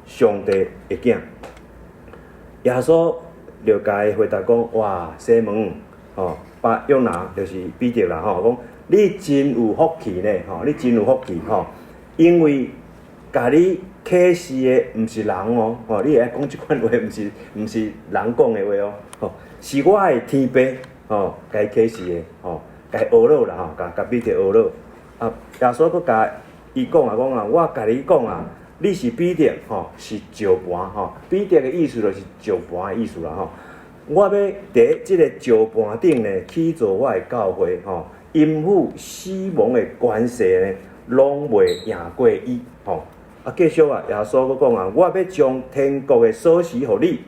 上帝的囝。耶穌就共伊回答講：哇，西門，吼，巴約拿就是彼得啦，吼，講你真有福氣呢，吼，你真有福氣，吼，因為共你啟示的毋是人哦，吼，你會曉講這款話，毋是人講的話哦，吼，是我的天父，吼，共伊啟示的，吼，共伊呵咾啦，吼，共彼得呵咾。啊，耶穌閣共伊講啊，講啊，我共你講啊，你是彼得，吼，是石盤，吼，彼得的意思就是石盤的意思啦，吼。我欲佇這個石盤頂呢，起造我的教會，吼，陰府死亡的權勢呢，攏袂贏過伊，吼。啊，繼續啊，耶穌閣講啊，我欲將天國的鎖匙予你，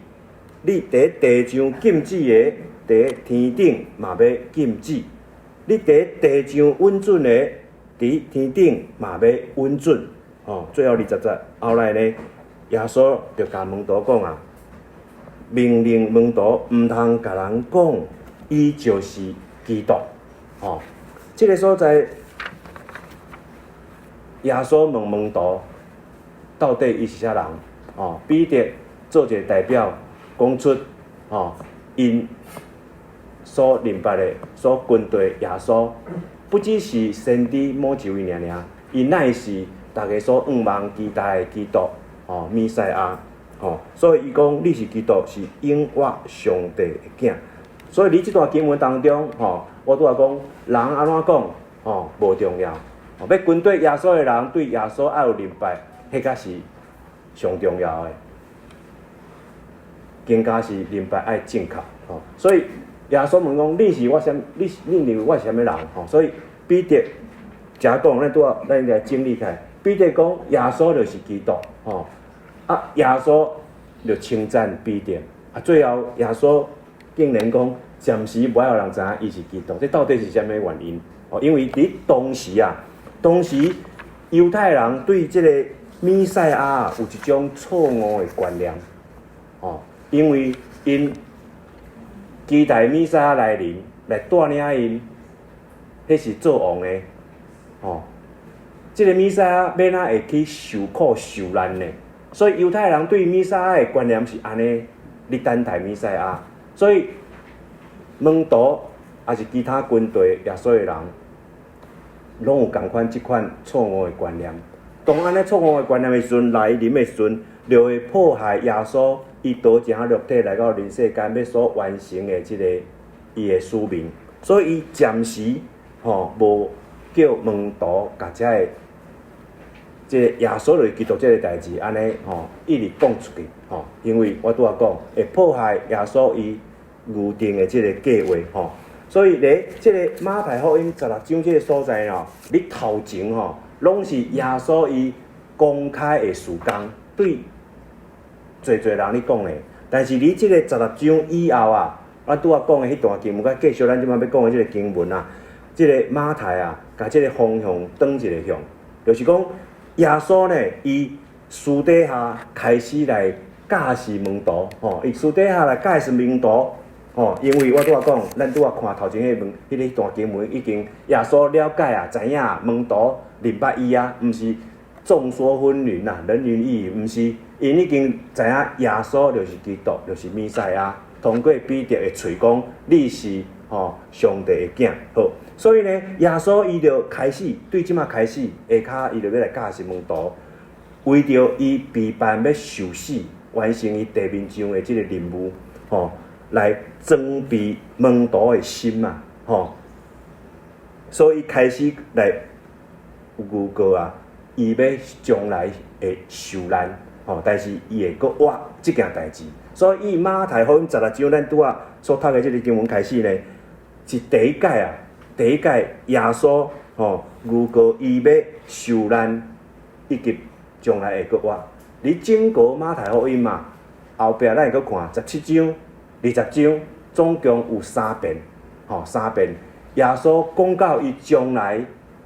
你佇地上禁止的，佇天頂嘛欲禁止；你佇地上允准的，佇天頂嘛欲允准。吼，最後20節，後來呢，耶穌就共門徒講啊，命令門徒毋通共人講，伊就是基督。吼，這个所在，耶穌問門徒，到底伊是啥人？吼，彼得做一个代表，講出吼，𪜶所認捌的、所跟隨耶穌，不只是先知某一位爾爾，伊乃是大家所向望期待的基督，吼，彌賽亞，吼，所以伊講你是基督，是永活上帝的囝。所以佇這段經文當中，吼，我拄仔講，人按怎講，吼，無重要。欲跟隨耶穌的人，對耶穌愛有認捌，彼才是上重要的。更加是認捌愛正確，吼。所以耶穌問講：你是我啥？你認為我是啥物人？吼，所以彼得才講，咱拄仔咱來整理起來。彼得講耶穌就是基督，吼。啊，耶穌就稱讚彼得。啊，最後耶穌竟然講，暫時無愛予人知影伊是基督，這到底是啥物原因？哦，因為佇當時啊，當時猶太人對這個彌賽亞有一種錯誤的觀念，哦，因為𪜶期待彌賽亞來臨來帶領𪜶，彼是做王的，哦，這个彌賽亞欲按怎會去受苦受難呢？所以猶太人對彌賽亞的觀念是按呢，咧等待彌賽亞，所以門徒抑是其他跟隨耶穌的人，攏有仝款這款錯誤的觀念。當按呢錯誤的觀念的時陣來臨的時陣，就會破壞耶穌伊道成肉體來到人世間欲所完成的這个伊的使命。所以伊暫時吼無叫門徒共這个這个耶穌就是基督這个代誌按呢吼一直講出去吼，因為我拄仔講會破壞耶穌伊預定的這个計劃吼。所以咧，這个馬太福音十六章這个所在吼，你頭前吼，攏是耶穌伊公開的事工，對濟濟人咧講的。但是佇這个十六章以後啊，咱拄仔講的彼段經文，佮繼續咱這擺欲講的這个經文啊，這个馬太啊，共這个方向轉一個向，就是講耶穌呢，伊私底下開始來教示門徒，吼，伊私底下來教示門徒。吼，因為我拄仔講，咱拄仔看頭前彼文，彼个段經文已經耶穌了解啊，知影門徒認捌伊啊，毋是眾說紛紜啊，人云亦云，毋是，𪜶已經知影耶穌就是基督，就是彌賽亞。通過彼得的喙講，你是吼上帝的囝，好，所以呢，耶穌伊就開始對這擺開始，下跤伊就欲來教示門徒，為著伊備辦欲受死，完成伊地面上的這个任務，吼，來裝備門徒的心啊，吼，所以開始來預告啊，伊欲將來會受難，吼，但是伊會閣活這件代誌。所以，以馬太福音十六章咱拄仔所讀的這个經文開始呢，是第一擺啊，第一擺耶穌吼預告伊欲受難，以及將來會閣活。佇整個馬太福音嘛，後壁咱會閣看17章、20章，總共有三遍，吼三遍。耶穌講到伊將來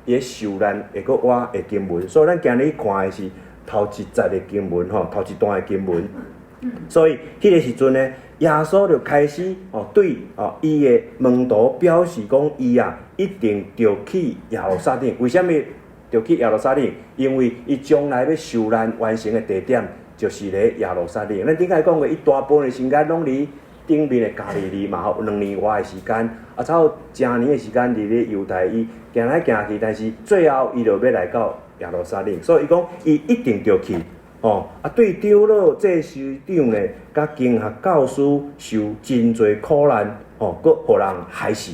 伊受難會閣活的經文，所以咱今日看的是頭一節的經文，吼，頭一段的經文。所以，彼个時陣呢，耶穌就開始哦，對哦，伊的門徒表示講，伊啊一定著去耶路撒冷。為啥物著去耶路撒冷？因為伊將來欲受難完成的地點，就是咧耶路撒冷。咱頂擺講過，伊大部分的時間攏佇頂面的加利利嘛吼，有2年外的時間，啊，差不多成年的時間佇咧猶太，伊行來行去，但是最後伊就欲來到耶路撒冷，所以伊講伊一定著去，吼，啊，對長老、祭司長呢，佮經學教師受真濟苦難，吼，閣予人害死，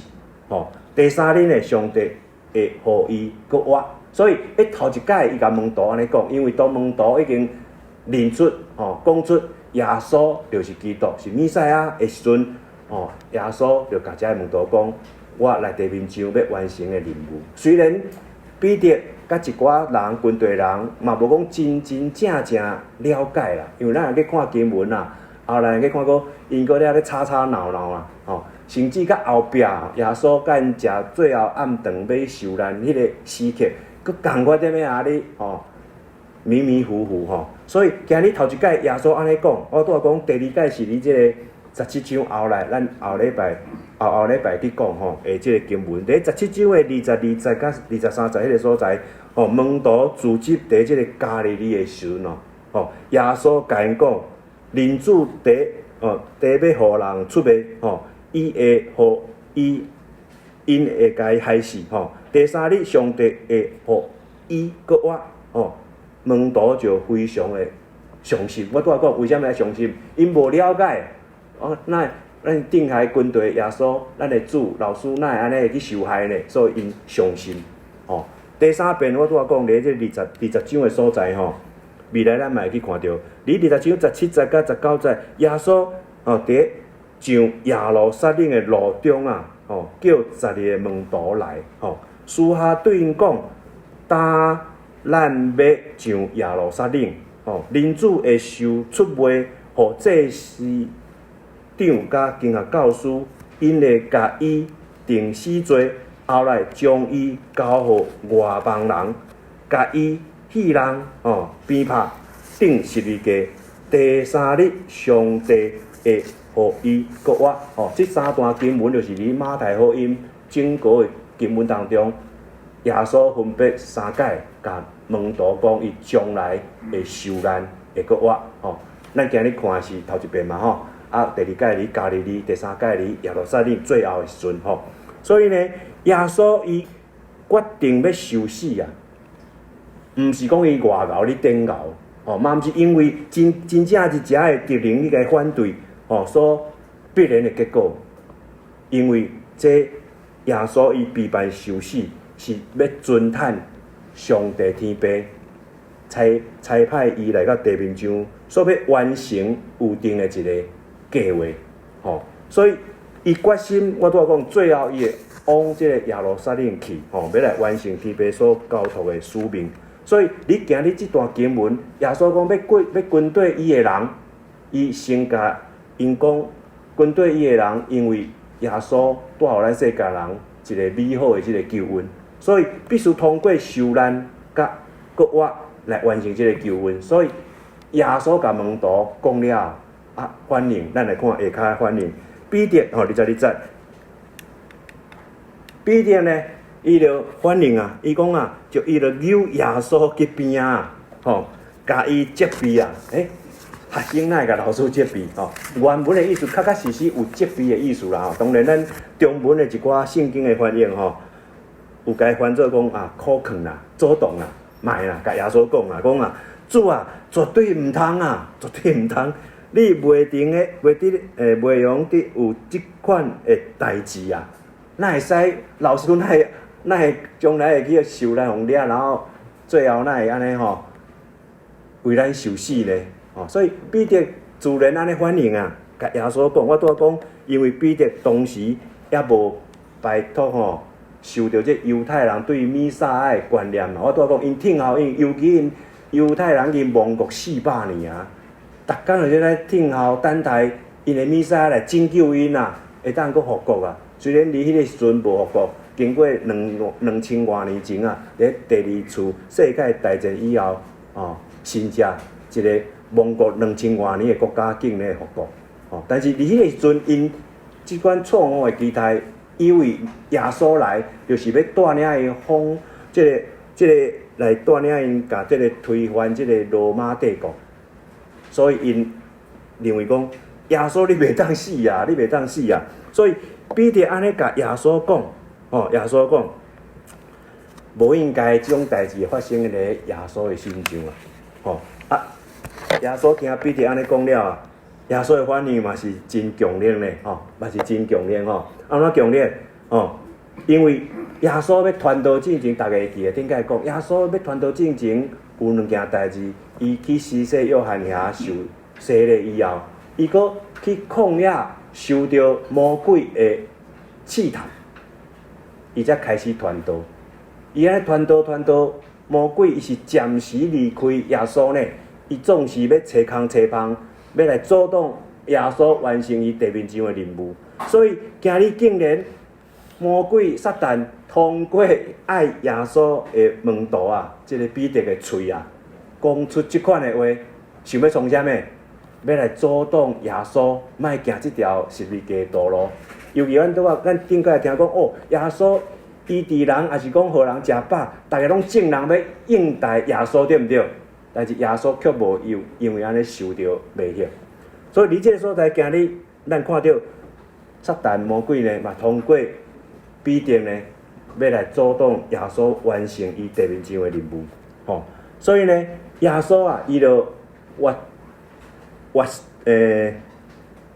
吼。第三日呢，上帝會予伊閣活。所以，伊頭一擺伊共門徒按呢講，因為當門徒已經認出，吼，講出耶穌就是基督，是彌賽亞的時陣，吼，耶穌就共遮的門徒講：我來地面上欲完成的任務。雖然彼得佮一寡人軍隊人嘛無講真真正正了解啦，因為咱若去看經文啊，後來去看閣𪜶閣咧咧吵吵鬧鬧啊，吼，甚至到後壁耶穌佮𪜶食最後暗頓欲受難彼个時刻，閣仝款踮咧遐咧吼，迷迷糊糊吼。所以今日頭一擺耶穌按呢講，我拄仔講第二擺是佇這个十七章後來，咱後禮拜後後禮拜去講吼，的這个經文，佇十七章的22節佮23節彼个所在，吼，門徒聚集佇這个加利利的時陣哦，吼，耶穌共𪜶講，人子佇哦佇欲予人出賣吼，伊會予伊𪜶會共伊害死吼。第三日，上帝會予伊閣活吼，門徒就非常的傷心。我拄仔講，為啥物愛傷心？𪜶無了解，哦，哪咱頂下軍隊耶穌，咱的主老師，哪會按呢去受害呢？所以𪜶傷心。吼，第三遍我拄仔講，佇這20章的所在吼，未來咱嘛會去看著，佇20章17節佮19節，耶穌哦佇上耶路撒冷的路中啊，吼，叫12個門徒來，吼，私下對𪜶講：今咱欲上耶路撒冷，吼，人子會受出賣，予祭司長佮經學教師，𪜶會共伊定死罪，後來將伊交予外邦人，共伊戲弄，吼，鞭拍，釘十字架。第三日，上帝會予伊復活。吼，這三段經文就是佇馬太福音整個的經文當中，耶穌分別三擺共門徒講，伊將來會受難，會復活。吼，咱今日看的是頭一遍嘛，吼。啊，第二擺佇加利利，第三擺佇耶路撒冷最後的時陣，吼。所以呢，耶穌伊決定欲受死啊，毋是講伊外敖咧頂敖，吼，嘛毋是因為真真正是遮的敵人去共伊反對，吼，所必然的結果。因為這耶穌伊被辦受死，是欲遵趁上帝天父差差派伊來到地面上，所欲完成預定的一個計劃，吼，所以伊決心，我拄仔講，最後伊會往這个耶路撒冷去，吼，欲來完成天父所交託的使命。所以你今日這段經文，耶穌講欲過欲軍隊伊的人，伊先共𪜶講軍隊伊的人，因為耶穌帶予咱世界人一个美好的這个救恩，所以必須通過受難佮復活來完成這个救恩。所以耶穌共門徒講了。啊，反應，咱來看下跤反應。彼得吼，22節，彼得呢，伊就反應啊，伊講啊，就伊就搝耶穌去邊仔，吼，共伊責備啊，欸，學生哪會共老師責備？吼，原文的意思確確實實有責備的意思啦。吼，當然咱中文的一寡聖經的翻譯吼，有共伊翻做講啊，苦勸啦，阻擋啦，莫啦，共耶穌講啊，講啊，主啊，絕對毋通啊，絕對毋通。你袂定的，袂得，袂用得有這款的代誌啊！哪會使老師哪會哪會將來會去受難予掠，然後最後哪會按呢吼，為咱受死呢？吼，所以彼得自然按呢反應啊，共耶穌講，我拄仔講，因為彼得當時猶無擺脫吼，受著這猶太人對彌賽亞的觀念嘛。我拄仔講，𪜶聽候𪜶，尤其𪜶猶太人𪜶亡國400年啊。逐工就咧聽候等待𪜶的彌賽亞來拯救𪜶啊，會當閣復國啊。雖然佇彼个時陣無復國，經過兩千外年前啊，佇第二次世界大戰以後，哦，新正一个亡國兩千外年的國家竟然復國，哦，但是佇彼个時陣，𪜶這款錯誤的期待，以為耶穌來就是欲帶領𪜶封這个這个來帶領𪜶共這个推翻這个羅馬帝國。所以𪜶認為講耶穌你袂當死啊，你袂當死啊，所以彼得按呢共耶穌講，吼，耶穌講，無應該這種代誌發生佇耶穌的身上啊，吼啊！耶穌聽彼得按呢講了啊，耶穌的反應嘛是真強烈咧，吼，嘛是真強烈吼，按怎強烈？吼，因為耶穌欲傳道進前，逐家會記得頂擺講，耶穌欲傳道進前有兩件代誌，伊去施洗約翰遐受洗禮以後，伊閣去曠野受著魔鬼的試探，伊才開始傳道。伊按呢傳道傳道，魔鬼伊是暫時離開耶穌呢，伊總是欲揣空揣縫，欲來阻擋耶穌完成伊地面上的任務。所以今日竟然魔鬼撒旦通過愛耶穌的門徒啊，這个彼得的喙啊，講出這款的話，想欲創啥物？欲來阻擋耶穌，莫行這條十字架道路。尤其阮拄仔，咱頂擺聽講哦，耶穌醫治人，抑是講予人食飽，逐家攏眾人欲擁戴耶穌，對毋對？但是耶穌卻無因為按呢受著迷惑。所以佇這个所在，今日咱看著撒旦魔鬼呢，嘛通過彼得呢，欲來阻擋耶穌完成伊地面上的任務。吼，所以呢，耶穌啊，伊就活活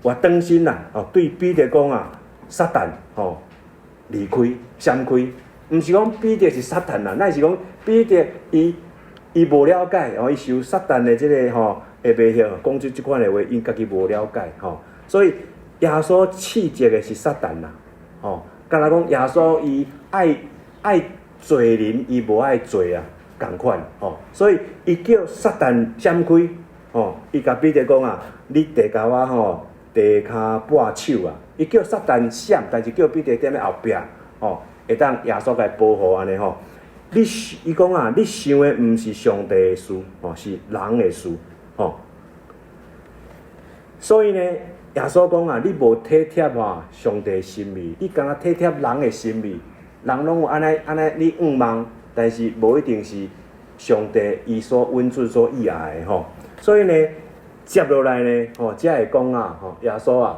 活轉身啦，哦，對彼得講啊，撒旦吼，離開，閃開，毋是講彼得是撒旦啦，乃是講彼得伊無了解，哦，伊受撒旦的這个吼的迷惑，講出這款的話，𪜶家己無了解，吼，所以耶穌斥責的是撒旦啦，吼，敢若講耶穌伊愛愛濟人，伊無愛罪啊，仝款，吼，所以伊叫撒旦閃開，吼，伊共彼得講啊，你綴共我吼地跤掰手啊，伊叫撒旦閃，但是叫彼得踮咧後壁，吼，會當耶穌共伊保護按呢吼。你伊講啊，你想的毋是上帝的事，吼，是人的事，吼。所以呢，耶穌講啊，你無體貼啊上帝的心意，你敢若體貼人的心意，人攏有按呢按呢，你向望，但是無一定是上帝伊所允准所意愛的吼。所以呢，接落來呢，吼，才會講啊，吼，耶穌啊，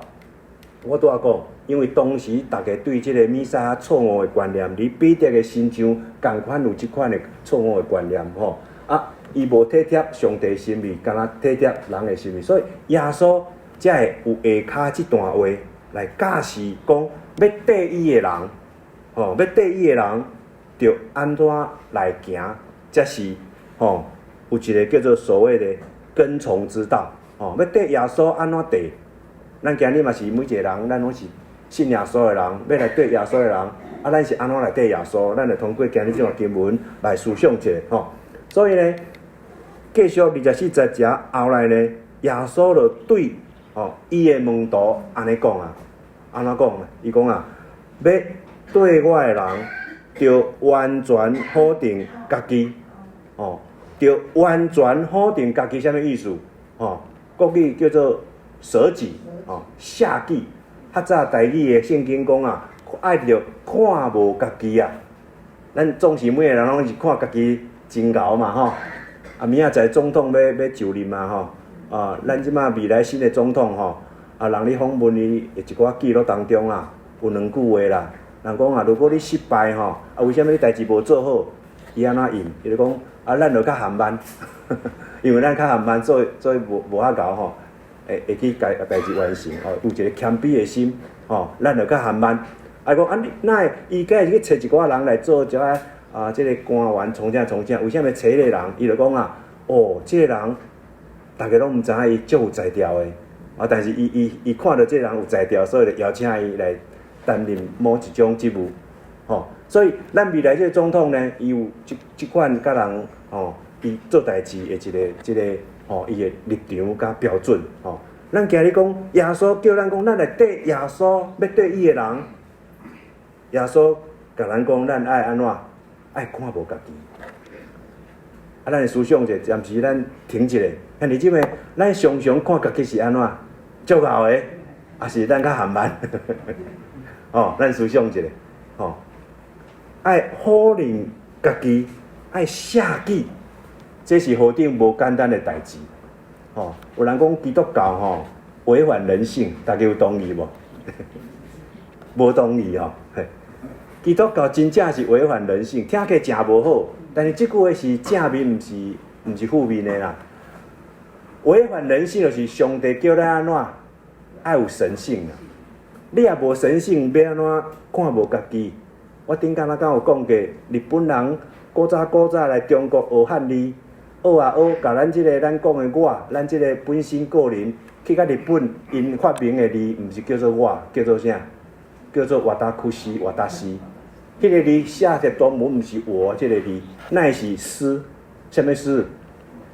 我拄仔講，因為當時逐家對這个彌賽亞錯誤的觀念，佇彼得的身上仝款有這款的錯誤的觀念，吼啊，伊無體貼上帝心意，敢若體貼人的心意，所以耶穌才會有下跤這段話來教示講，欲綴伊的人，吼，欲綴伊的人，著按怎來行，才是吼有一个叫做所謂的跟從之道，吼，欲綴耶穌按怎綴？咱今日嘛是每一个人，咱攏是信耶穌的人，欲來綴耶穌的人，啊，咱是按怎來綴耶穌？咱就通過今日這段經文來思想一下，吼。所以呢，繼續24節遮後來呢，耶穌就對吼伊的門徒按呢講啊，按怎講？伊講啊，欲綴我的人，著完全否定家己，吼，著完全否定家己，啥物意思？吼，國語叫做捨己，吼，捨己。較早台語的聖經講啊，愛著看無家己啊。咱總是每个人攏是看家己真𠢕嘛，吼。啊，明仔載總統欲就任嘛，吼。啊，咱這馬未來新的總統吼，啊，人咧訪問伊的一寡記錄當中啊，有兩句話啦。人講啊，如果你失敗吼，啊，為啥物你代誌無做好？伊按怎應？伊就講啊，咱就較緩慢，因為咱較緩慢，所以無遐𠢕吼，會去共代誌完成吼，有一個謙卑的心吼，咱就較緩慢。啊，講啊，你哪會伊敢會去揣一寡人來做這個啊？這個官員創啥創啥？為啥物揣彼個人？伊就講啊，哦，這個人逐家攏毋知影伊足有才調的，啊，但是伊看著這個人有才調，所以就邀請伊來擔任某一種職務，吼。所以咱未來這個總統呢，伊有這款佮人吼，伊做代誌的一个這個吼，伊的立場佮標準吼。咱今日講耶穌叫咱講，咱來綴耶穌，欲綴伊的人，耶穌共咱講，咱愛按怎？愛看無家己。啊，咱的思想者，暫時咱停一下。兄弟姊妹，咱常常看家己是按怎？足𠢕的，抑是咱較緩慢？哦，咱思想一下，吼，愛否認家己，愛捨己，這是何等無簡單的代誌。吼，有人講基督教吼違反人性，大家有同意無？無同意哦。基督教真正是違反人性，聽起來誠無好，但是這句話是正面，毋是負面的啦。違反人性就是上帝叫咱按怎愛有神性啊！你若無神性，欲按怎看無家己？我頂工仔敢有講過，日本人古早古早來中國學漢字，學啊學，共咱這个咱講的我，咱這个本身個人去到日本，𪜶發明的字，毋是叫做我，叫做啥？叫做わたくし，わたし。彼个字寫的中文毋是我這个字，乃是私，啥物私？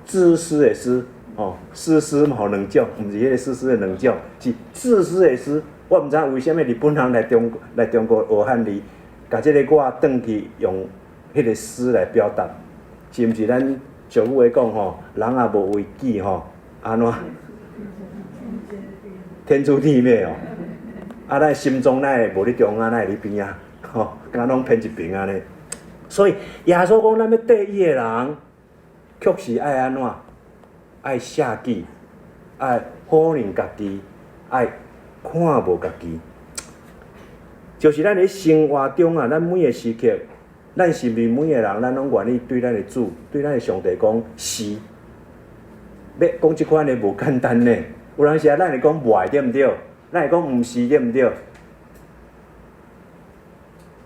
自私的私，哦，私私嘛有兩種，毋是彼个私私的兩種，是自私的私。我毋知影為啥物日本人來中國學漢字，共這个我轉去用彼个私來表達，是毋是咱俗語話講吼？人若無為己吼，按怎？天誅地滅哦！啊，咱心臟哪會無佇中間，哪會佇邊仔？吼，敢攏偏一邊按呢？所以耶穌講，咱欲綴伊的人，確實愛按怎？愛捨己，愛否認家己，愛看無家己。就是咱佇生活中啊，咱每个時刻，咱是毋是每个人，咱攏願意對咱的主、對咱的上帝講是？欲講這款的無簡單呢。有當時啊，咱會講袂對毋對？咱會講毋是對毋對？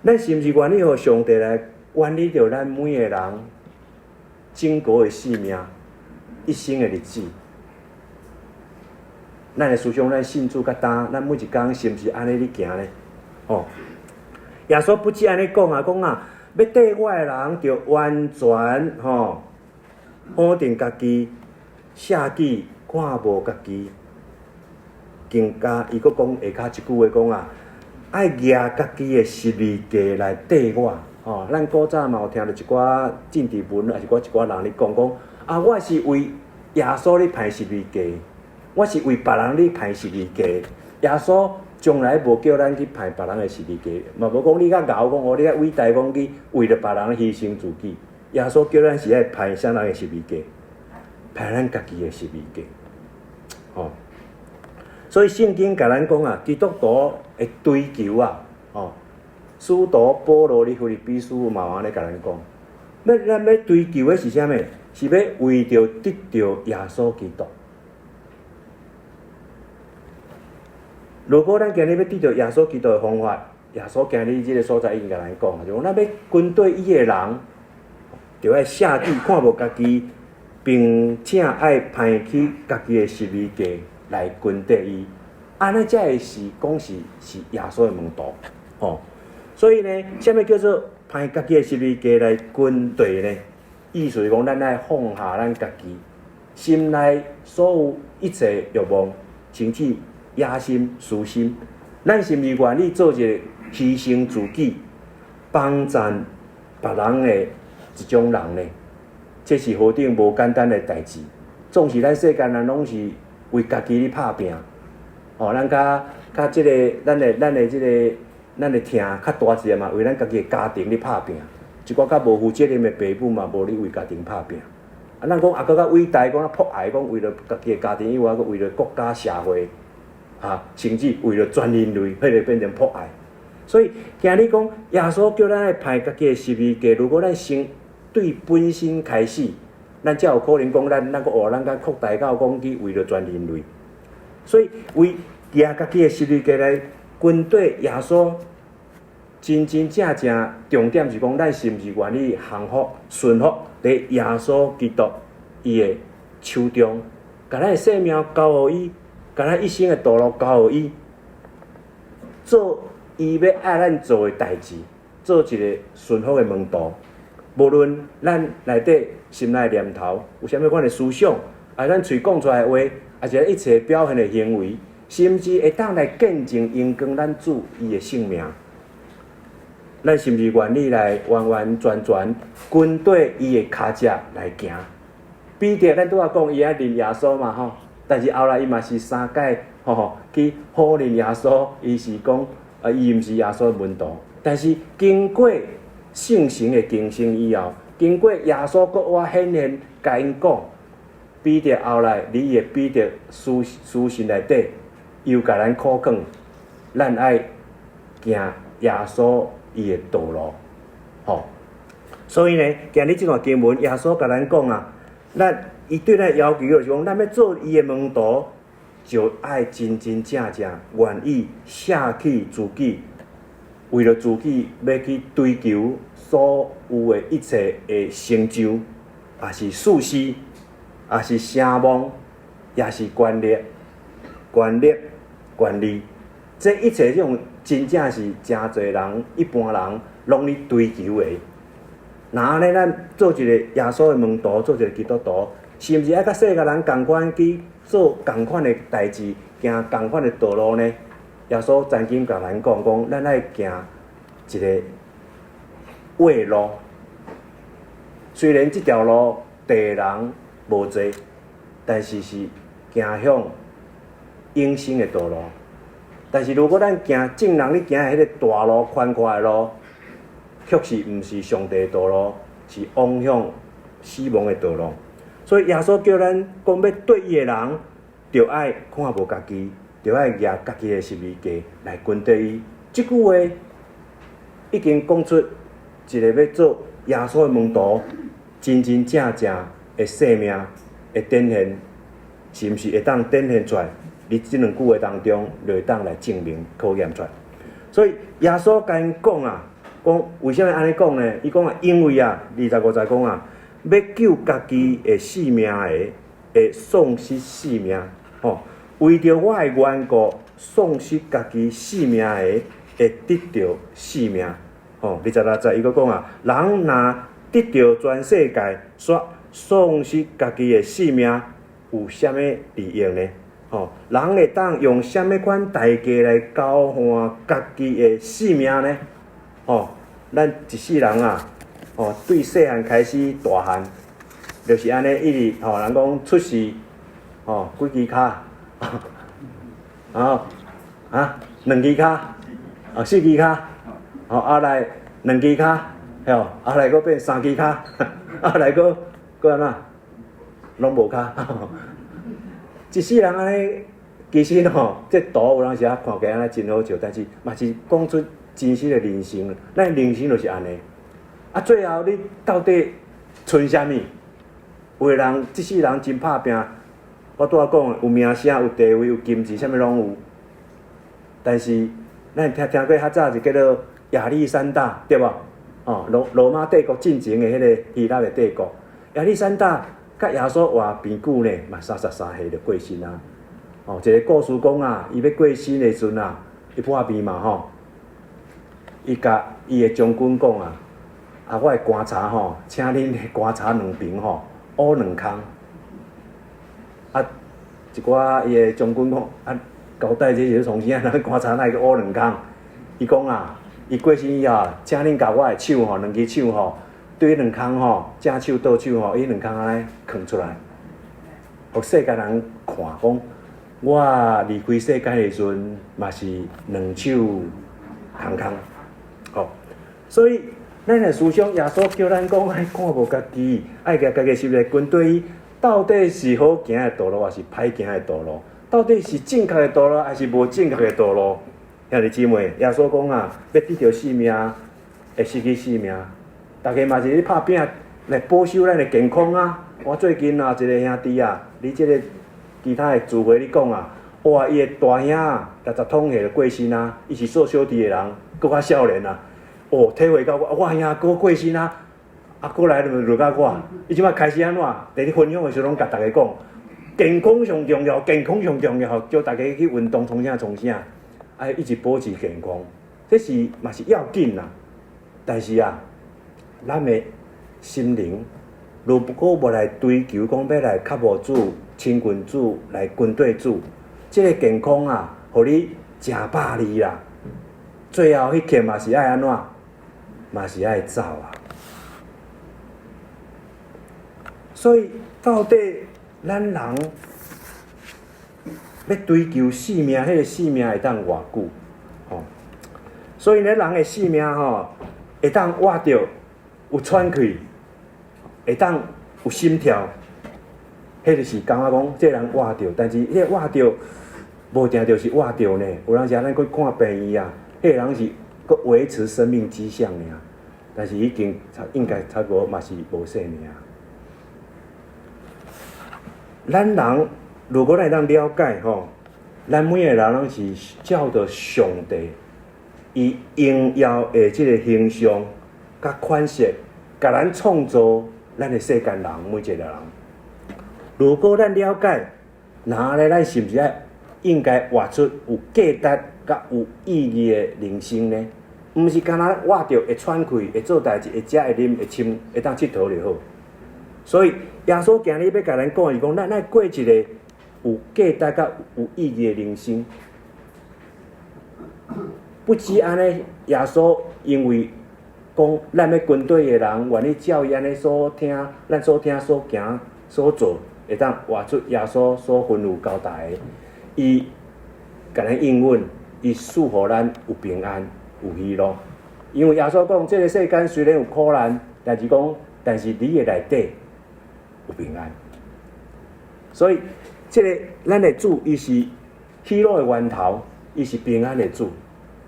咱是毋是願意予上帝來管理著咱每个人整個的性命、一生的日子？咱的思想，咱信主較今，咱每一工是毋是按呢咧行呢？哦，耶穌不止按呢講啊，講啊，欲綴我的人，著完全吼否定家己，捨己，看無家己。更加伊閣講下跤一句話講啊，愛舉家己的十字架來綴我。吼，咱古早嘛有聽著一寡政治文，抑是一寡人咧講講啊，我是為耶穌咧攀十字架，我是為別人咧攀十字架。耶穌從來無叫咱去攀別人的十字架，嘛無講你較𠢕講哦，你較偉大講去為著別人犧牲自己。耶穌叫咱是愛攀啥人的十字架？攀咱家己的十字架。吼，所以聖經共咱講啊，基督徒的追求啊，吼，使徒保羅佇腓立比書嘛有按呢共咱講，欲咱欲追求的是啥物？是欲為著得著耶穌基督。如果咱今日欲得著耶穌基督的方法，耶穌今日這个所在已經共咱講，就講咱欲跟綴伊的人，著愛捨己看無家己，並且愛攀起家己的十字架來跟綴伊，按呢才會是講是耶穌的門徒，吼。所以呢，啥物叫做攀家己的十字架來跟綴呢？意思是講，咱愛放下咱家己心內所有一切欲望，甚至野心、私心，咱是毋是願意做一個犧牲自己、幫贊別人的一種人呢？這是何等無簡單的代誌。總是咱世間人攏是為家己咧拍拚，哦，咱較較這个，咱的這个，咱的疼較大一個嘛，為咱家己的家庭咧拍拚。一寡較無負責任的爸母嘛，無咧為家庭拍拚。啊，咱講啊，閣較偉大，講啊博愛，講為著家己的家庭以外，閣為著國家社會，啊，甚至為著全人類，彼個變成博愛。所以今日講耶穌叫咱愛攀家己的十字架，如果咱先對本身開始，咱才有可能講咱閣哦，咱較擴大到講去為著全人類。所以為舉家己的十字架來跟綴耶穌，真真正正重點是講，咱是毋是願意降服、順服佇耶穌基督伊的手中，共咱的性命交予伊，共咱一生的道路交予伊，做伊欲愛咱做的代誌，做一个順服的門徒。無論咱內底心內念頭有啥物款的思想，啊，咱喙講出來的話，抑是一切表現的行為，甚至會當來見證榮光咱主伊的聖名。咱是毋是願意來完完全全跟綴伊的跤跡來行？彼得咱拄仔講伊愛認耶穌嘛吼，但是後來伊嘛是三擺吼去否認耶穌，伊是講啊，伊毋是耶穌的門徒。但是經過聖神的更新以後，經過耶穌閣活顯現，共𪜶講，彼得後來，佇伊的彼得書書信內底，又共咱苦勸，咱愛行耶穌伊的道路，吼。所以呢，今日這段經文，耶穌共咱講啊，咱伊對咱要求就是講，咱欲做伊的門徒，就愛真真正正願意捨棄自己，為著自己欲去追求所有的一切的成就，抑是事事，抑是聲望，抑是權力、權力、權利，這一切這種真正是誠濟人、一般人攏咧追求的。若按呢，咱做一個耶穌的門徒，做一個基督徒，是毋是愛佮世界人仝款去做仝款的代誌，行仝款的道路呢？耶穌曾經共咱講講，咱愛行一個窄路。雖然這條路地人無濟，但是是行向永生的道路。但是如果咱行眾人咧行的彼個大路、寬闊的路，卻是毋是上帝的道路，是往向死亡的道路。所以耶穌叫咱講欲綴伊的人，著愛看無家己，著愛舉家己的十字架來跟綴伊。這句話已經講出一個欲做耶穌的門徒，真真正正的生命的展現，是毋是會當展現出來？佇這兩句話當中，就會當來證明考驗出來。所以耶穌共𪜶講啊，講為啥物按呢講呢？伊講啊，因為啊，25節講啊，欲救家己的性命的，會喪失性命；吼，為著我的緣故，喪失家己性命的，會得著性命。吼，26節伊閣講啊，人若得著全世界，煞喪失家己的性命，有啥物利益呢？吼，人會當用啥物款代價來交換家己的性命呢？吼，咱一世人啊，吼，對細漢開始大漢，就是按呢一直吼，人講出世，吼，幾支跤，啊啊，兩支跤，啊四支跤，吼，後來兩支跤，吼，後來閣變三支跤，後來閣閣按怎，攏無跤。一世人按呢，其實吼，這圖有當時啊看起來按呢真好笑，但是嘛是講出真實的人生。咱人生就是按呢。啊，最後你到底賰啥物？有的人這世人真拍拚，我拄仔講有名聲、有地位、有金錢，啥物攏有。但是咱聽聽過較早就叫做亞歷山大，對無？哦，羅羅馬帝國進前的彼个希臘的帝國，亞歷山大。佮耶穌活袂久呢，嘛33歲就過身啊。哦，一個故事講啊，伊欲過身的時陣啊，伊破病嘛吼，伊共伊的將軍講啊，啊，我的棺材吼，請恁的棺材兩邊吼，挖兩空。啊，一寡伊的將軍講啊，交代這是創啥？咱棺材哪會閣挖兩空？伊講啊，伊過身以後，請恁共我的手吼，兩支手吼。對彼兩空吼，正手倒手吼，彼兩空按呢囥出來，予世間人看，講我離開世間的時陣，嘛是兩手空空。吼，所以咱來思想，耶穌叫咱講愛看無家己，愛舉家己十字架跟綴伊，到底是好行的道路，抑是歹行的道路？到底是正確的道路，抑是無正確的道路？兄弟姊妹，耶穌講啊，欲得著性命，會失去性命。大家嘛是咧拍拚來保守咱的健康啊！我最近啊，一个兄弟啊，佇這个其他的聚會咧講啊，哇，伊的大兄啊，60通歲就過身啊，伊是做小弟的人，閣較少年啊，哦，體會到我，我兄閣過身啊，啊，過來就輪到我，伊這擺開始按怎？佇咧分享的時陣，攏共大家講，健康上重要，健康上重要，叫大家去運動，創啥創啥，愛一直保持健康，這是嘛是要緊啦。但是啊，咱的心靈，如果無來追求，講欲來靠慕主、親近主、來跟綴主，這个健康啊，予你食百二啦，最後彼刻嘛是愛按怎？嘛是愛走啊。所以到底咱人欲追求性命，彼个性命會當偌久？吼，所以呢，人的性命吼，會當活著。有喘氣，會當有心跳，彼彼就是感覺講，這人活著，但是彼個活著無定著是活著呢。有當時咱去看病院啊，彼個人是閣維持生命跡象爾，但是已經差應該差不多嘛是無性命。咱人如果咱會當了解吼，咱每個人攏是照著上帝伊榮耀的這个形象佮款式，共咱創造咱的世間人每一個人。如果咱了解，那咧咱是毋是愛應該活出有價值佮有意義的人生呢？毋是干焦活著會喘氣、會做代誌、會食、會啉、會穿、會當𨑨迌就好。所以耶穌今日欲共咱講是講，咱愛過一个有價值佮有意義的人生。不止按呢，耶穌因為講咱欲跟隨的人願意照伊按呢所聽、咱所聽、所行、所做，會當活出耶穌所吩咐交代的。伊共咱應允，伊賜予咱有平安、有喜樂。因為耶穌講，這个世間雖然有苦難，但是講，但是你的內底有平安。所以，這个咱的主，伊是喜樂的源頭，伊是平安的主。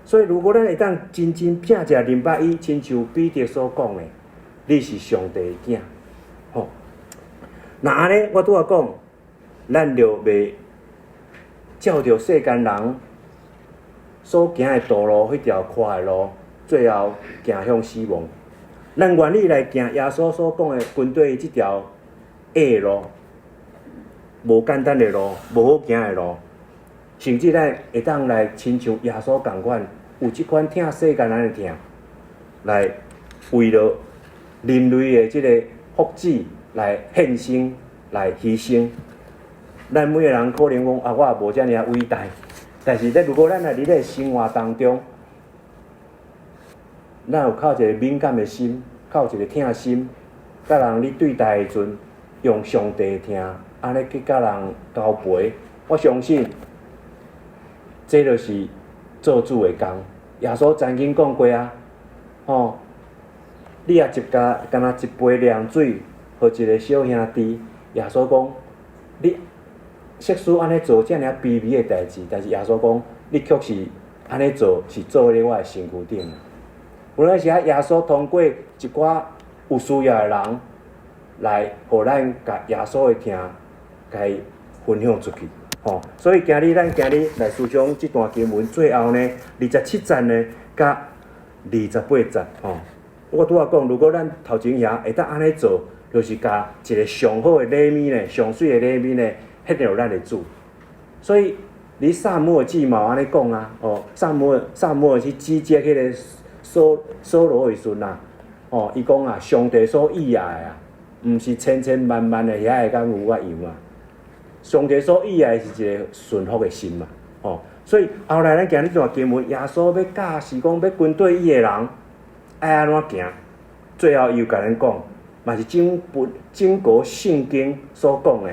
所以，如果咱會當真真正正明白伊，親像彼得所講的，你是上帝的囝，吼。若按呢，我拄仔講，咱就袂照著世間人所行的道路，彼條寬的路，最後行向死亡。咱願意來行耶穌所講的跟隨這條窄路，無簡單的路，無好行的路，甚至咱會當來親像耶穌仝款，有這款疼世間人的疼，來為了人類的這个福祉來獻身、來犧牲。咱每个人可能講啊，我也無遮爾偉大，但是咧，如果咱若佇咧生活當中，咱有較一个敏感的心，較有一个疼心，佮人咧對待的時陣，用上帝的疼，按呢去佮人交陪，我相信，這就是做主的工。耶穌曾經講過啊，吼，你若一加干焦一杯涼水，予一个小兄弟，耶穌講，你即使按呢做遮爾卑微的代誌，但是耶穌講，你卻是按呢做，是做佇我的身軀頂。有當時啊，耶穌通過一寡有需要的人，來予咱共耶穌的疼，共伊分享出去。吼，所以今日咱今日來思想這段經文，最後呢，二十七節呢，佮二十八節，吼。我拄仔講，如果咱頭前遐會當按呢做，就是共一个上好的禮物呢，上媠的禮物呢，獻予咱的主。所以，佇撒母耳記嘛按呢講啊，哦，撒母耳去指責彼个掃羅的時陣啊，哦，伊講啊，上帝所喜愛的啊，毋是千千萬萬的遐个牛仔羊啊，上帝所喜愛的是一个順服的心嘛，哦，所以後來咱今日這段經文，耶穌欲教示講欲跟隨伊的人愛按怎行，最後伊有共咱講，嘛是整本整個聖經所講的，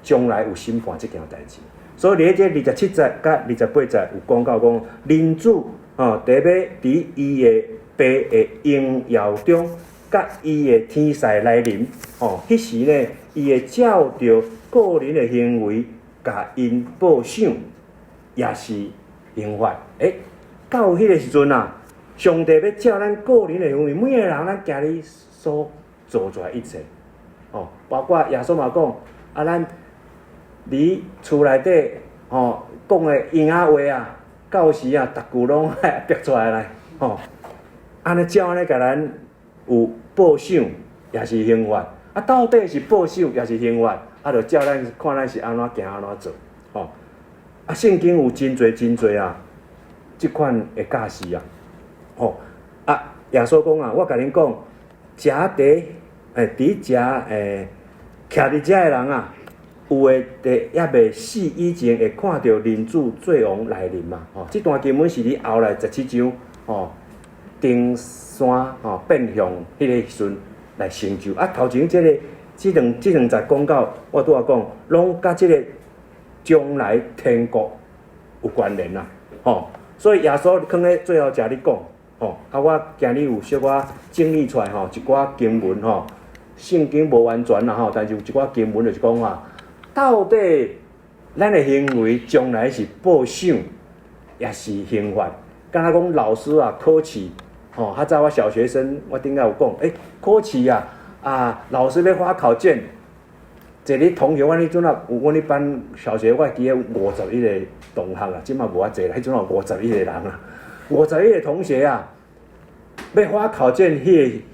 將來有審判這件代誌。所以佇這二十七節佮二十八節有講到講，人子哦，佇欲佇伊的爸的榮耀中，佮伊的天使來臨，哦，彼時呢，伊會照著個人的行為，共𪜶報賞，抑是刑罰。到彼个時陣啊，上帝欲照咱個人的行為，每个人咱今日所做出來一切，哦，包括耶穌嘛講，啊，咱佇厝內底，吼，講的閒仔話啊，到時啊，逐句攏愛逼出來來，吼，按呢照按呢共咱有報賞，抑是刑罰。啊，到底是報賞抑是刑罰？啊，就照咱看咱是按怎行按怎做，吼。啊，聖經有真濟真濟啊，這款的教示啊，吼。啊，耶穌講啊，我共恁講，食佇佇遮徛佇遮的人啊，有的佇猶未死以前會看著人子做王來臨嘛，吼。這段經文是佇後來十七章，吼，登山吼變相彼个時陣來成就。啊，頭前這个這兩節講到，我拄仔講，攏佮這个將來天國有關聯啦，吼。所以耶穌囥咧最後遮咧講，吼。啊，我今日有小可整理出來吼，一寡經文吼，聖經無完全啦吼，但是有一寡經文就是講啊，到底咱的行為將來是報賞，抑是刑罰？敢若講老師啊考試，吼，較早我小學生，我頂下有講，考試啊，啊，老師欲發考卷，一个同學，阮彼陣啊，有阮彼班小學，我會記得51個同學啊，這馬無遐濟啦，彼陣有五十一個人啊，五十一個同學啊，欲發考卷，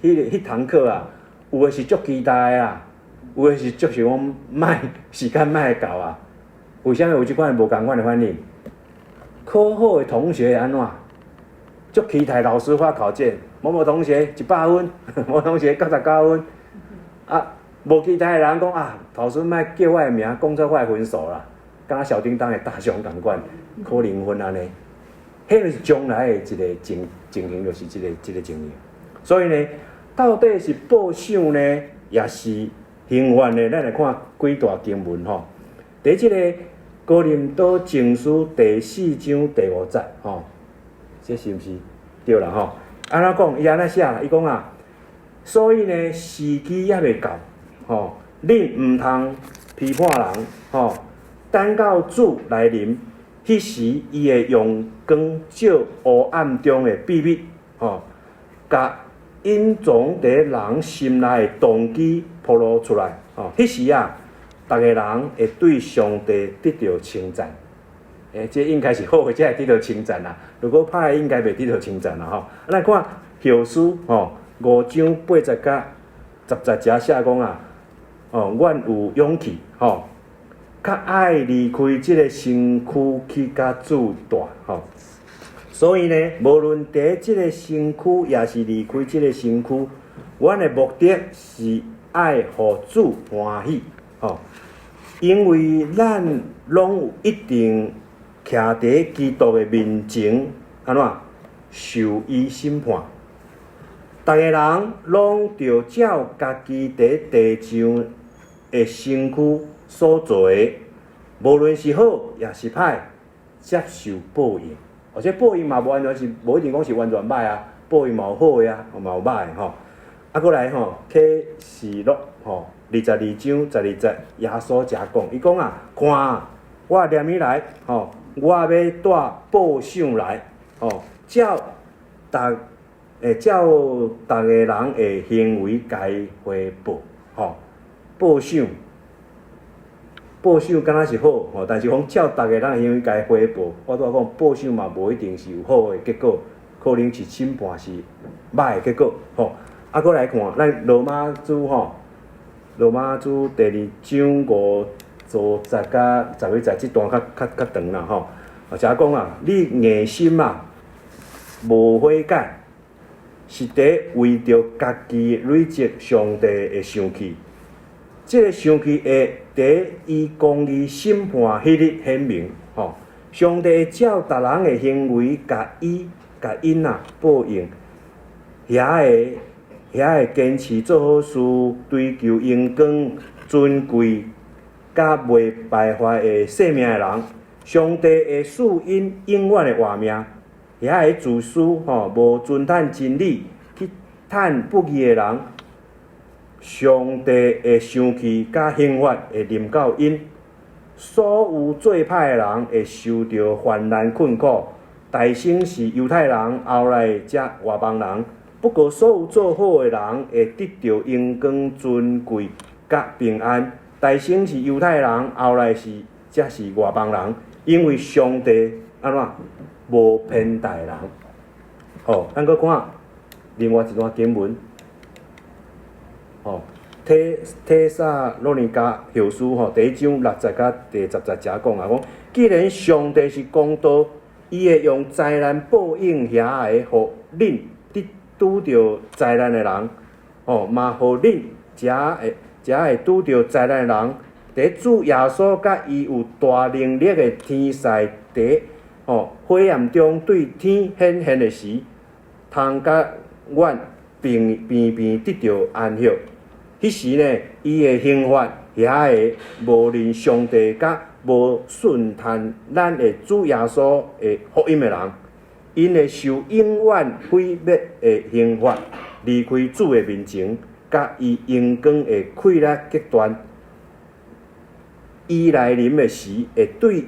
彼堂課啊，有的是足期待的啊，有的是足想講莫時間莫到啊。為啥物有這款無仝款的反應？考好的同學按怎？足期待老師發考卷，某某同學100分，某某同學99分。啊，無期待的人講啊，老師莫叫我的名，講出我的分數啦，敢若小叮噹的大雄仝款，考零分按呢。彼個是將來的一個情形，就是這個情形。所以呢，到底是報賞呢，抑是刑罰呢？咱來看幾段經文吼。佇這个哥林多前書第四章第五節吼，這是毋是對啦吼？按怎講？伊按怎寫？伊講啊，所以呢，時機猶未到，吼，恁毋通批判人，吼，等到主來臨，彼時伊會用光照黑暗中的秘密，吼，共隱藏佇人心內的動機暴露出來，吼，彼時啊，逐个人會對上帝得著稱讚。這應該是好的，才會得著稱讚啦。如果歹的，應該袂得著稱讚啦，吼。啊，咱看後書吼，五章八節佮十節遮寫講啊，哦，阮有勇氣，吼，較愛離開這个身軀去佮主蹛，吼。所以呢，無論佇這个身軀，抑是離開這个身軀，阮的目的是愛予主歡喜，吼。因為咱攏有一定徛佇基督的面前，按怎受伊審判？逐個人攏著照家己佇地上的身軀所做的，無論是好抑是歹，接受報應。而且報應嘛，無完全是，無一定講是完全歹啊，報應嘛有好的啊，嘛有歹的吼。啊，閣來吼，啟示錄吼，22章12節，耶穌遮講，伊講啊，看啊，我連日來吼，我欲帶報賞來，吼，照逐个人的行為共伊回報，吼，報賞，報賞敢若是好，吼，但是講照逐个人的行為共伊回報，我拄仔講報賞嘛，無一定是有好的結果，可能是審判是歹的結果，吼。啊，閣來看咱羅馬書吼，羅馬書第二章五節佮11節，這段較長啦吼。遮講啊，你硬心啊，無悔改，是佇為著家己累積上帝的生氣。這个生氣會佇伊公義審判彼日顯明，吼。上帝會照逐人的行為，共伊共𪜶啊報應，遐个堅持做好事，追求榮光、尊貴，佮袂敗壞的性命的人，上帝會賜𪜶永遠的活命。遐个自私吼，無遵趁真理去趁不義的人，上帝的生氣佮刑罰會臨到𪜶。所有做歹的人會受著患難困苦，大先是猶太人，後來才外邦人。不過，所有做好的人會得著榮光、尊貴、佮平安。大先是猶太人，後來是才是外邦人，因為上帝按怎無偏待人。好，咱閣看另外一段經文。吼，帖撒羅尼迦後書吼，第一章六節佮第10節遮講啊，講既然上帝是公道，伊會用災難報應遐个予恁得拄著災難的人，吼，嘛予恁遮會拄著災難的人，佇主耶穌佮伊有大能力的天使佇吼火焰中對天顯現的時，通佮阮平平平得著安息。彼時呢，伊會刑罰遐个無認上帝佮無信趁咱的主耶穌的福音的人，𪜶會受永遠毀滅的刑罰，離開主的面前。佮伊榮光的氣力極大。伊來臨的時，會對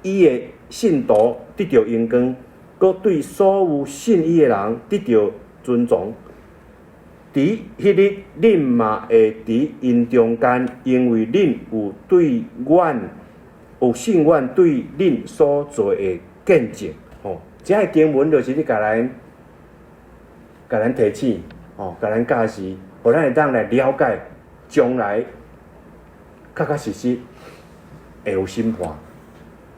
伊的信徒得著榮光，閣對所有信伊的人得著尊榮。佇彼日，恁嘛會佇𪜶中間，因為恁有對阮有信阮對恁所做的見證。吼，這个經文就是咧共咱共咱提醒，吼，共咱教示，予咱會當來了解將來確確實實會有審判。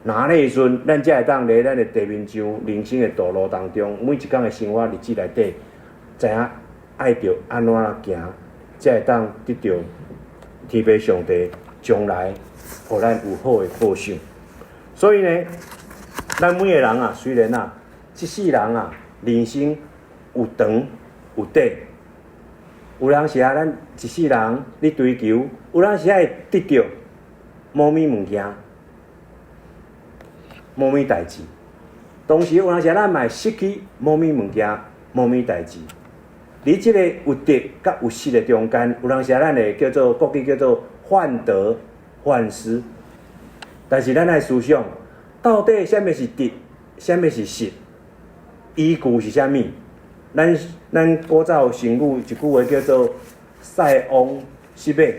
若按呢時陣，咱才會當佇咱的地面上人生的道路當中，每一工的生活日子內底，知影愛著按怎行，才會當得著天父上帝將來予咱有好的報賞。所以呢，咱每个人啊，雖然啊，這世人啊，人生有長有短，有當時啊，咱一世人咧追求，有當時啊會得著某物物件、某物代誌，同時有當時咱嘛會失去某物物件、某物代誌。佇這個有得佮有失的中間，有當時咱會叫做國語叫做患得患失。但是咱愛思想，到底啥物是得，啥物是失？依據是啥物？咱古早有成語一句話叫做“塞翁失馬”，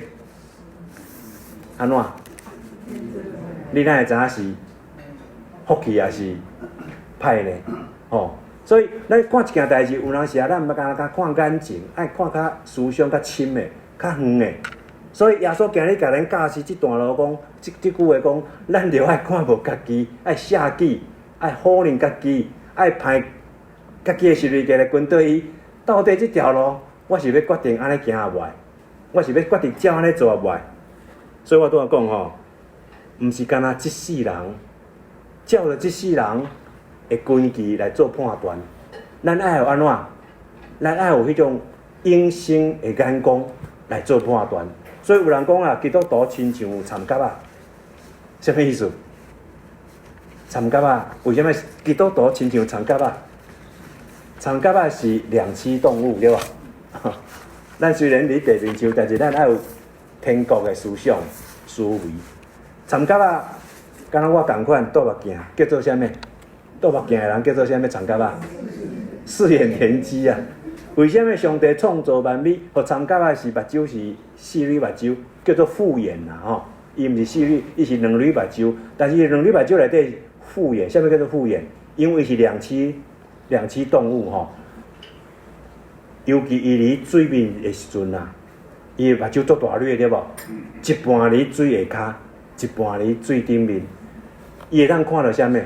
按怎？你哪會知影是福氣抑是歹呢？吼！所以咱看一件代誌，有當時啊，咱毋敢若看眼前，愛看較思想較深的、較遠的。所以耶穌今日共咱教示這段路講，這句話講，咱著愛看無家己，愛捨己，愛否認家己，愛歹家己的十字架來跟綴伊。到底這條路，我是欲決定按呢行抑袂？我是欲決定照按呢做抑袂？所以我拄仔講吼，毋是干焦這世人，照著這世人的根基來做判斷，咱愛有按怎？咱愛有彼種永生的眼光來做判斷。所以有人講啊，基督徒親像蠶蛤仔，啥物意思？蠶蛤仔，為啥物基督徒親像蠶蛤仔？蠶蛤仔是兩棲動物，對無？咱雖然佇地面上，但是咱愛有天國的思想思維。蠶蛤仔，敢若我仝款倒目鏡，叫做啥物？倒目鏡的人叫做啥物？蠶蛤仔？四眼田雞啊！為啥物上帝創造萬物，予蠶蛤仔是目睭是四蕊目睭，叫做複眼啦吼。伊毋是四蕊，伊是兩蕊目睭，但是兩蕊目睭內底複眼，啥物叫做複眼？因為是兩棲動物吼。尤其伊佇水面的時陣啊，伊的目睭足大蕊對無？一半佇水下跤，一半佇水頂面，伊會當看著啥物？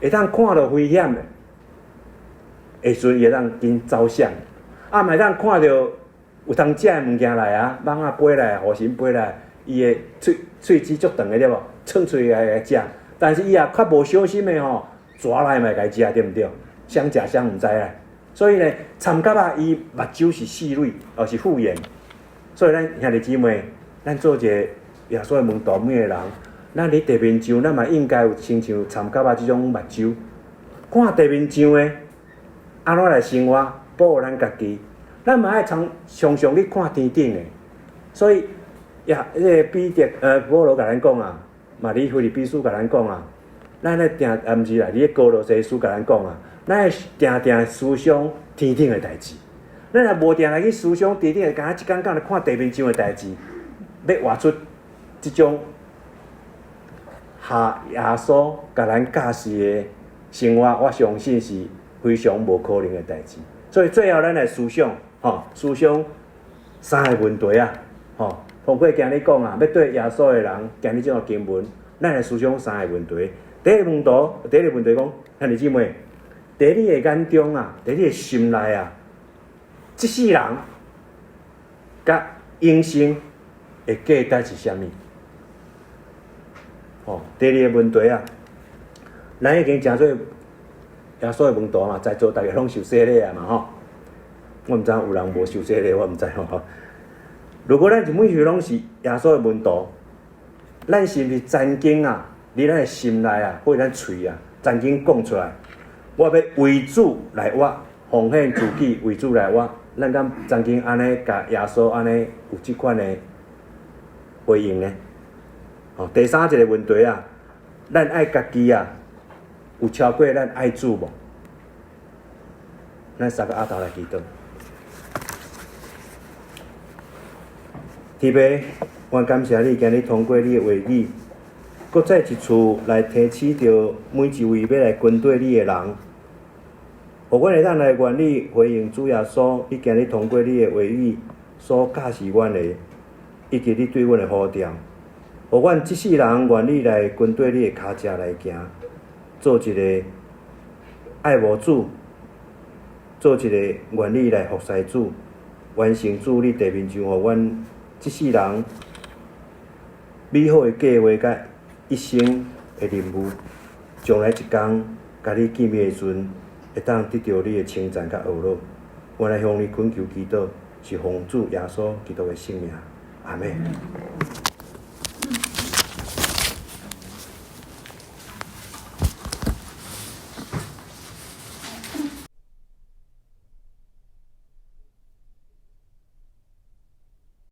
會當看著危險的，的時陣伊會當緊走閃。啊，嘛會當看著有通食的物件來啊，蠓仔飛來，雨神飛來，伊的喙齒足長的對無？伸喙來食。但是伊也較無小心的吼，蛇來嘛會共伊食，對毋對？相食相毋知啦。所以呢，蠶蛤仔伊目睭是四蕊，哦是複眼。所以咱兄弟姊妹，咱做一個耶穌的門徒，每個人，咱佇地面上，咱嘛應該有親像蠶蛤仔這種目睭，看地面上的按怎來生活，保護咱家己。咱嘛愛常常常去看天頂的。所以，呀，彼个彼得保羅共咱講啊，嘛佇腓立比書共咱講啊，咱咧定啊，毋是啦，佇咧歌羅西書共咱講啊，咱愛定定思想天頂的代誌。咱若無定來去思想天頂的，敢若一工工咧看地面上的代誌，欲活出這種合耶穌共咱教示的生活，我相信是非常無可能的代誌。所以最後，咱來思想，吼，思想三个問題啊，吼，包括今日講啊，欲綴耶穌的人，今日這段經文，咱來思想三个問題。第一個問題，第一個問題講，兄弟姊妹，佇你的眼中啊，佇你的心內啊，這世人佮永生的價值是啥物？吼，第二个問題啊，咱已經誠做耶穌的門徒嘛，在座逐家攏受洗禮啊嘛吼。我毋知有人無受洗禮，我毋知吼。如果咱是每一個攏是耶穌的門徒，咱是毋是曾經啊，佇咱的心內啊，或者咱喙啊，曾經講出來，我欲為主來活，奉獻自己為主來活。咱敢曾經按呢共耶穌按呢有這款的回應呢？哦，第三一个問題啊，咱愛家己啊，有超過咱愛主無？咱三个阿頭來祈禱。天父，我感謝你，今日通過你的話語，閣再一次來提醒著每一位欲來跟綴你的人，予阮會當來願意回應主耶穌。你今日通過你的話語所教示阮的，以及你對阮的呼召，予阮這世人願意來跟綴你的跤跡來行，做一个愛慕主，做一个願意來服侍主，完成主你地面上予阮這世人美好的計劃佮一生的任務，將來一工共你見面的時陣，會當得著你的稱讚佮呵咾。我來向你懇求祈禱，是奉主耶穌基督的聖名，阿們。